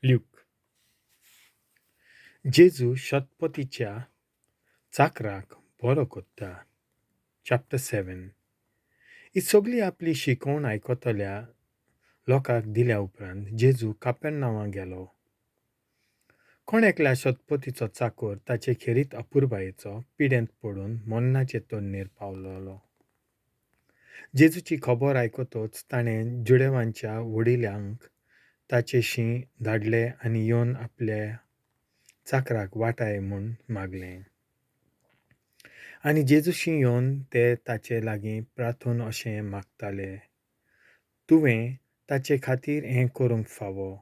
Luke. जेजू शतपतीच्या चाकराक बरो कोत्ता. चॅप्टर 7. ही सगली आपली शिकवण आयकतल्या लोकांक दिल्या उपरांत जेजू कापेर्नांवां गेलो. कोण एकल्या शतपतीचो चाकोर ताचे खेरीत अपुरबायेचो पिडेंत पडून मरणाचे तोडणेर पावलोलो. जेजूची खबर आयकतच ताणें जुदेवांच्या व्हडिल्यांक ताचेशी धाडले आनी येवन आपल्या चाकराक वाटाय म्हूण मागलें. आनी जेजूशी येवन ते ताचे लागीं प्रार्थून अशें मागताले, तुवें ताचे खातीर हें करूंक फावो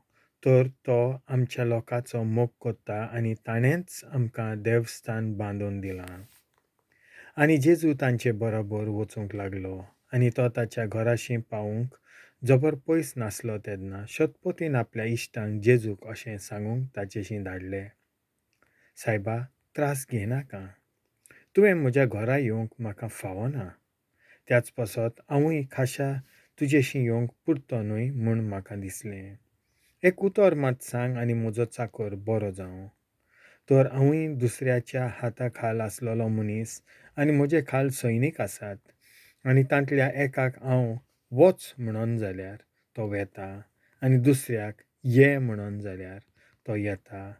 तर तो आमच्या लोकांचो मोग कोत्ता आनी ताणेंच आमकां देवस्थान बांदून दिलां. आनी जेजू तांचे बरोबर वचूंक लागलो आनी तो ताच्या घराशी पावूंक जबर पयस नासलो तेन्ना शतपतीन आपल्या इश्टांक जेजूक अशें सांगूंक ताचेशी धाडले, सायबा, त्रास घेयनाका, तुवें म्हज्या घरा येवंक म्हाका फावना, त्याच पासत हांवूय खाशा तुजेशी येवंक पुरतो न्हय म्हूण म्हाका दिसलें. एक उतर मात सांग आनी म्हजो चाकर बरो जावं. तर हांवूय दुसऱ्याच्या हाता खाल आसलेलो मनीस आनी म्हजे खाल सैनीक आसात आनी तांतल्या एकाक हांव वच म्हणून जाल्यार तो वेता आनी दुसऱ्याक ये म्हणून जाल्यार तो येता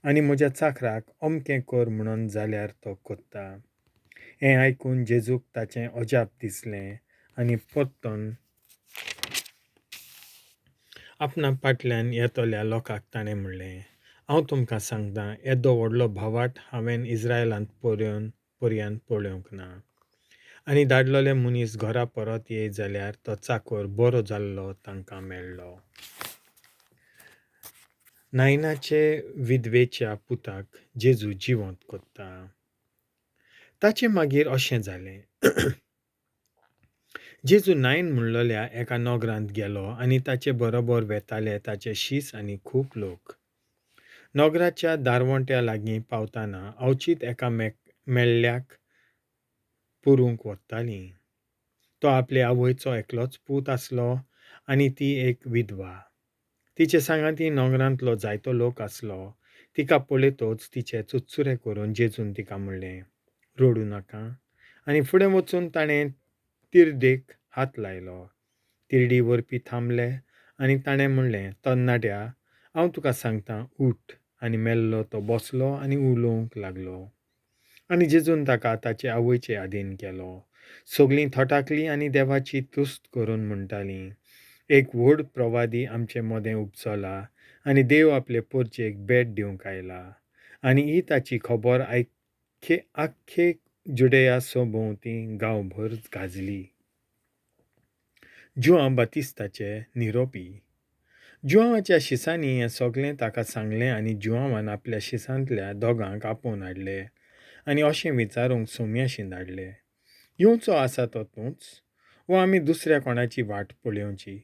आनी म्हज्या चाकराक अमकें कर म्हणून जाल्यार तो कोत्ता. हें आयकून जेजूक ताचें अजाप दिसलें आनी परतून आपणा फाटल्यान येतल्या लोकांक ताणें म्हणलें, हांव तुमकां सांगतां, येदो व्हडलो भावार्थ हांवें इस्रायलांत पर्यान पळोवंक ना. आनी धाडलेले मनीस घरा परत येय जाल्यार तो चाकर बरो जाल्लो तांकां मेळ्ळो. नायनाचे विधवेच्या पुताक जेजू जिवंत कोत्ता. ताचे मागीर अशें जालें, जेजू नायन म्हणलेल्या एका नगरांत गेलो आनी ताचे बरोबर वेताले ताचे शीस आनी खूब लोक. नगराच्या दारवंट्या लागीं पावतना अवचीत एका मेल्ल्याक पुरूंक वतालीं. तो आपले आवयचो एकलोच पूत आसलो आनी ती एक विधवा. तिचे सांगाती नगरांतलो जायतो लोक आसलो. तिका पळयतच तिचे चुरचुरे करून जेजून तिका म्हणलें, रडूं नाका. आनी फुडें वचून ताणें तिर्देक हात लायलो. तिरडी व्हरपी थांबले आनी ताणें म्हणलें, तरणाट्या, हांव तुका सांगतां, उठ. आनी मेल्लो तो बसलो आनी उलोवंक लागलो. आनी जेजून ताका ताचे आवयचे आदीन केलो. सगलीं थटाकलीं आनी देवाची तुस्त करून म्हणटालीं, एक व्हड प्रवादी आमचे मदें उपजला आनी देव आपले पोरचेक भेट दिवंक आयला. आनी ही ताची खबर आख्खे जुडेया भोंवती गांवभर गाजली. जुआंव बातिस्ताचे निरोपी. जुआंवाच्या शिसांनी हें सगलें ताका सांगलें आनी जुआंवान आपल्या शिसांतल्या दोगांक आपोवन हाडले आनी अशें विचारूंक सोम्याशी धाडले, येवचो आसा तो तूंच वो आमी दुसऱ्या कोणाची वाट पळोवची?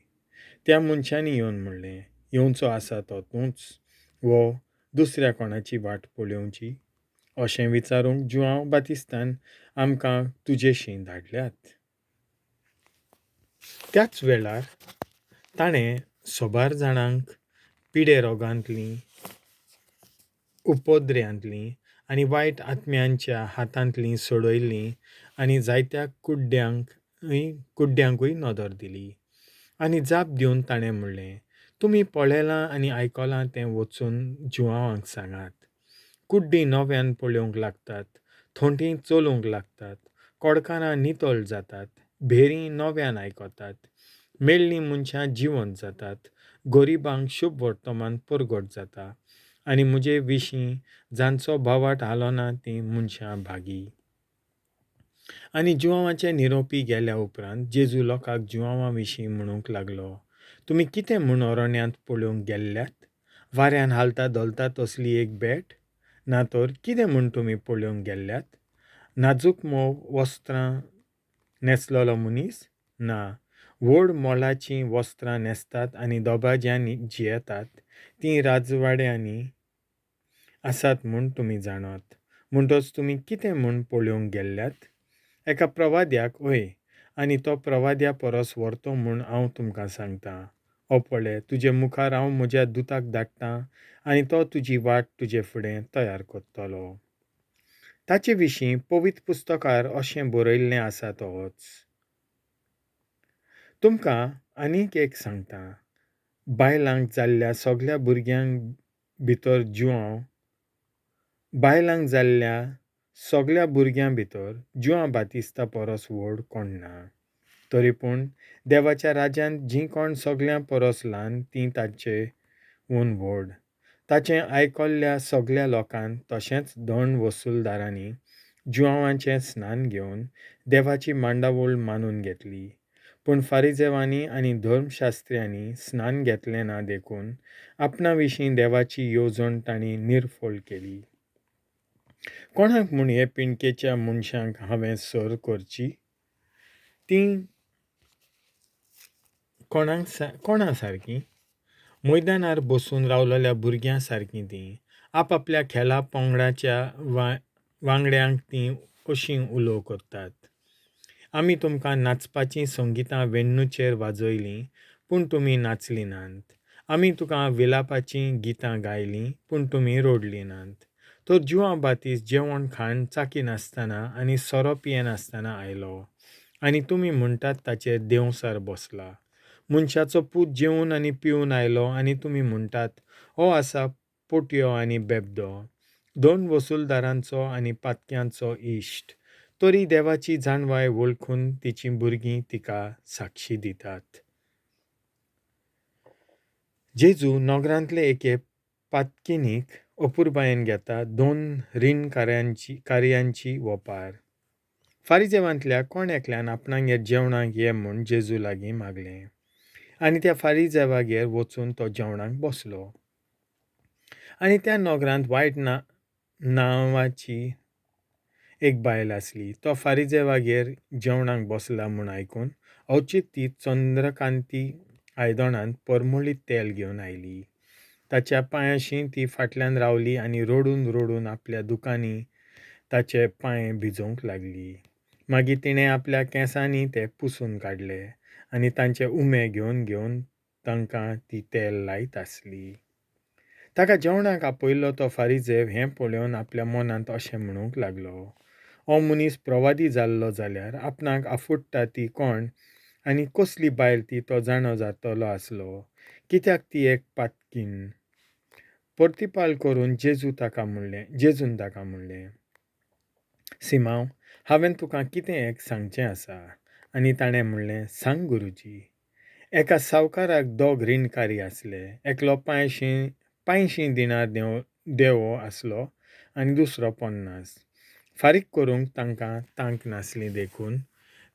त्या मनशांनी येवन म्हणलें, येवचो आसा तो तूंच वो दुसऱ्या कोणाची वाट पळोवची? अशें विचारूंक जुआंव बातिस्तान आमकां तुजेशी धाडल्यात. त्याच वेळार ताणें सोबार जाणांक पिडे रोगांतलीं, उपद्र्यांतलीं आनी वायट आत्म्यांच्या हातांतलीं सोडयलीं आनी जायत्या कुड्ड्यांकूय नदर दिली. आनी जाप दिवन ताणें म्हणलें, तुमी पळयलां आनी आयकलां तें वचून जुआंवांक सांगात. कुड्डीं नव्यान पळोवंक लागतात, थोंटी चलूंक लागतात, कोडकारां नितळ जातात, भेरीं नव्यान आयकतात, मेल्लीं मनशां जिवंत जातात, गरिबांक शुभ वर्तमान परगट जाता आनी म्हजे विशीं जांचो भावार्थ हालोना तीं मनशां भागी. आनी जुआंवाचे निरोपी गेल्या उपरांत जेजू लोकांक जुआंवा विशीं म्हणूंक लागलो, तुमी कितें म्हूण अरण्यांत पळोवंक गेल्ल्यात? वाऱ्यान हालता धोलता तसली एक भेट? ना तर कितें म्हूण तुमी पळोवंक गेल्ल्यात? नाजूक मोव वस्त्रां न्हेसलेलो मनीस? ना, व्हड मोलाचीं वस्त्रां न्हेसतात आनी दबाज्यांनी जियेतात तीं राजवाड्यांनी आसात म्हूण तुमी जाणात. म्हणटच तुमी कितें म्हूण पळोवंक गेल्ल्यात? एका प्रवाद्याक? हय, आनी तो प्रवाद्या परस व्हरतो म्हूण हांव तुमकां सांगतां. हो पळे, तुजे मुखार हांव म्हज्या दुताक धाडटां आनी तो तुजी वाट तुजे फुडें तयार करतलो. ताचे विशीं पवित्र पुस्तकार अशें बरयल्लें आसा तोच. तुमकां आनीक एक सांगता, बायलांक जाल्ल्या सगल्या भुरग्यां भितर जुआंव बायलांक जाल्ल्या सगल्या भुरग्यां भितर जुआंव बातिस्ता परस व्हड कोण ना. तरी पूण देवाच्या राज्यांत जीं कोण सगल्यां परस ल्हान तीं ताचे हून व्हड. ताचें आयकल्ल्या सगल्या लोकान तशेंच धंड वसुलदारांनी जुआंवाचें स्नान घेवन देवाची मांडावळ मानून घेतली. पूण फारिजेवांनी आनी धर्मशास्त्र्यांनी स्नान घेतलें ना देखून आपणा विशीं देवाची येवजण तांणी निर्फळ केली. कोणाक म्हूण हे पिंडकेच्या मनशांक हांवें सर करची? तीं कोणाक कोणा सारकीं? मैदानार बसून रावलेल्या भुरग्यां सारकीं तीं. आपापल्या खेळा पंगडाच्या वांगड्यांक तीं अशीं उलोव करतात, आमी तुमकां नाचपाचीं संगितां वेन्नूचेर वाजयलीं, पूण तुमी नाचलीं नात. आमी तुका विलापाचीं गितां गायलीं, पूण तुमी रडलीं नात. तर जुआंव बातीस जेवण खाण चाकिनासतना आनी सोरो पियेनासतना आयलो आनी तुमी म्हणटात ताचेर देंवचार बसला. मनशाचो पूत जेवन आनी पिवन आयलो आनी तुमी म्हणटात, हो आसा पोटयो आनी बेबदो, दोन वसुलदारांचो आनी पातक्यांचो इश्ट. तरी देवाची जाणवाय वळखून तिचीं भुरगीं तिका साक्षी दितात. जेजू नगरांतले एके पातकिनीक अपुरबायेन घेता. दोन रीण कार्यांची वपार. फारिजेवांतल्या कोण एकल्यान आपणागेर जेवणाक ये म्हूण जेजू लागीं मागलें आनी त्या फारिजेवागेर वचून तो जेवणाक बसलो. आनी त्या नगरांत वायट नांवाची एक बायल आसली. तो फारिजेवागेर जेवणाक बसला म्हूण आयकून अवचीत ती चंद्रकांती आयदनांत परमळीत तेल घेवन आयली. ताच्या पांयाशी ती फाटल्यान रावली आनी रडून रडून आपल्या दुकांनी ताचे पांय भिजोवंक लागली. मागीर तिणें आपल्या केंसांनी ते पुसून काडले आनी तांचे उमे घेवन घेवन तांकां ती तेल लायत आसली. ताका जेवणाक आपयल्लो तो फारिजेव हें पळोवन आपल्या मनांत अशें म्हणूंक लागलो, हो मनीस प्रवादी जाल्लो जाल्यार आपणाक आफुडटा ती कोण आनी कसली बायल ती तो जाणो जातलो आसलो, कित्याक ती एक पातकीन. प्रतिपाल करून जेजून ताका म्हणलें, सिमांव, हांवें तुका कितें एक सांगचें आसा. आनी ताणें म्हणलें, सांग गुरुजी. एका सावकाराक दोग रिणकारी आसले. एकलो 500 दिनार देवो आसलो आनी दुसरो 50. फारीक करूंक तांकां तांक नासली देखून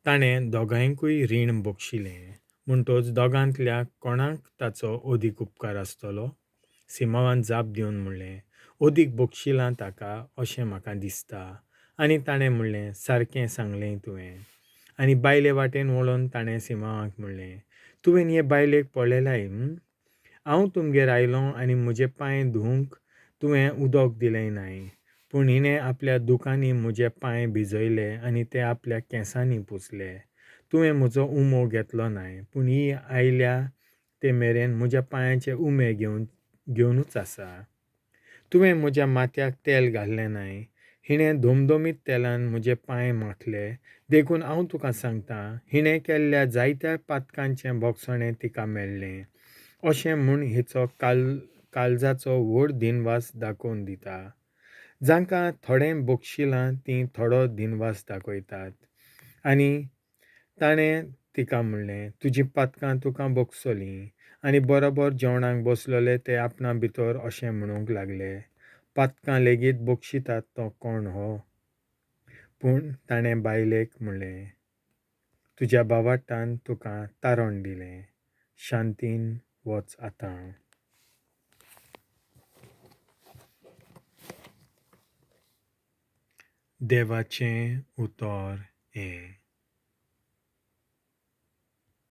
ताणें दोगांयकूय रीण बक्षिलें. म्हणटच दोगांतल्या कोणाक ताचो अदीक उपकार आसतलो? सिमांवान जाप दिवन म्हणलें, अदीक बक्षिलां ताका अशें म्हाका दिसता. आनी ताणें म्हणलें, सारकें सांगलें तुवें. आनी बायले वाटेन वळोन ताणें सिमांवाक म्हणलें, तुवें हे बायलेक पळयलाय? हांव तुमगेर आयलो आनी म्हजे पांय धुवंक तुवें उदक दिलें नाय, पूण हिणें आपल्या दुकांनी म्हजे पांय भिजयले आनी ते आपल्या केंसांनी पुसले. तुवें म्हजो उमो घेतलो नाय, पूण ही आयल्या ते मेरेन म्हज्या पांयांचे उमे घेवनूच आसा. तुवें म्हज्या माथ्याक तेल घाल्लें नाय, हिणें धमधमीत तेलान म्हजे पांय माखले. देखून हांव तुका सांगता, हिणें केल्ल्या जायत्या पातकांचें भोगसणें तिका मेळ्ळें. अशें म्हूण हिचो काळजाचो व्हड दिनवास दाखोवन दिता. जांकां थोडें बक्षिलां तीं थोडो दिनवास दाखयतात. आनी ताणें तिका म्हणलें, तुजीं पातकां तुका भोगसलीं. आनी बरोबर जेवणाक बसलेले ते आपणा भितर अशें म्हणूंक लागले, पातकां लेगीत बक्षितात तो कोण हो? पूण ताणें बायलेक म्हणलें, तुज्या भावार्तान तुका तारण दिलें, शांतीन वच आतां. देवाचें उतर हें.